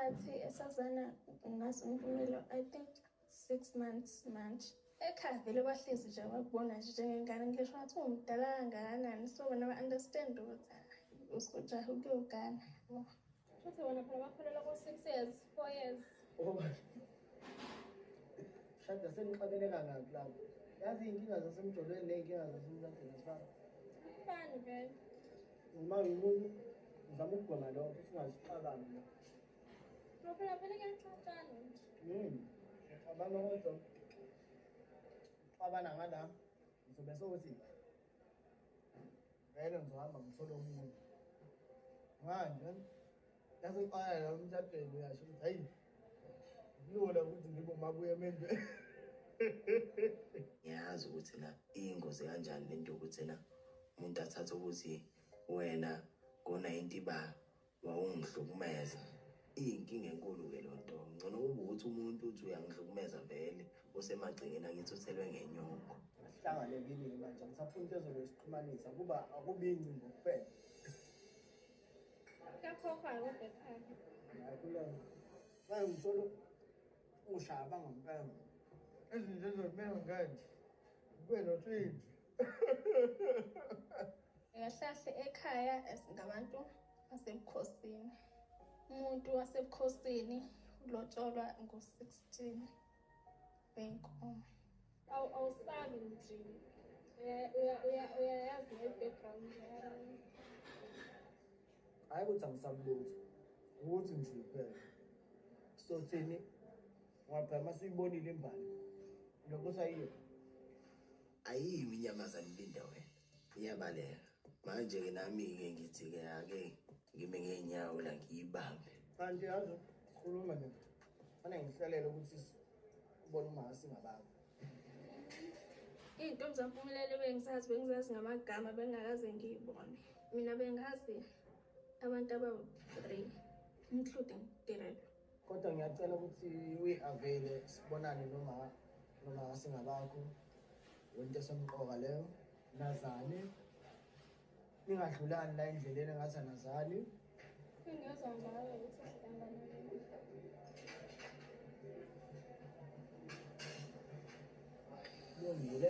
Isikhathi esazana ngaso uMpumelelo, I think 6 months manje. Ekhaya vele bahlezi nje bakubona nje njengengane, ngisho ngathi umdala kangakanani, so bona ba-understand ukuthi usujahe ukuyogana. Futhi wena phela bakholelwa ko-6 years, 4 years. Shada senixabene kangaki lapho? Yazi iy'nkinga zasemjolweni ney'nkinga zasemshadweni azifani. Akufani vele. Uma umuntu uzama ukugwema lokho singazixabani la. No phela vele kuyaxatshana nje. Xabana kodwa. Xabana ngala. Ngizobe sokuthi vele ngizohamba ngithole omunye. Manje yaseqala la umshadweni uyasho ukuthi hayi kulula ukuthi ngibe umabuye emendweni. Ngiyazi ukuthi na iyingozi kanjani lento yokuthi na umuntu athathe ukuthi wena ngo-90 ba wawungihlukumeza. Iyinkinga enkulu-ke loo nto. Ngcono kube ukuthi umuntu uthi uyangihlukumeza vele usemagcekeni akithi uthelwe ngenyongo. Asihlangane kini-ke manje, angisafuni into ezobe isixhumanisa kuba akubi ingcingo kuphela. Kuyakhokhwa-ke kodwa ekhaya. Hayi kulona. Manje ngithola ushaya bangempela. Izinto ezomele ngenje. Kube nothindi. Kahle kahle ekhaya ngabantu basebukhosini. Umuntu wasebukhosini ulotsholwa ngo-16 wenkomo. Awusabi nje. Uyayazi ne-background yayo. Hayi ukuthi angisabi lutho. Ukuthi nje kuphela. Sothini? Ngoba phela uma suyibonile imbali, lokho usayiyo. Ayimi inyamazane ilinda wena. Iyabaleka. Manje-ke nami-ke ngithi-ke ake ngime ngey'nyawo la ngiyibambe. Kanti yazi sikhuluma nje. Fanele ngihlelele ukuthi ubone uma singababa. Iy'ntombi zaMpumelelo bengizazi ngamagama bengakaze ngiyibone. Mina bengazi abantu abawu-3, including Tirelo. Kodwa ngiyacela ukuthi uyi-availe sibonane noma singabakho. Wento esemqoka leyo. Nazani. Ningadlulani la endleleni engathi anazani. Ngiyozwa ngawe ukuthi sihlangana. Kulungile.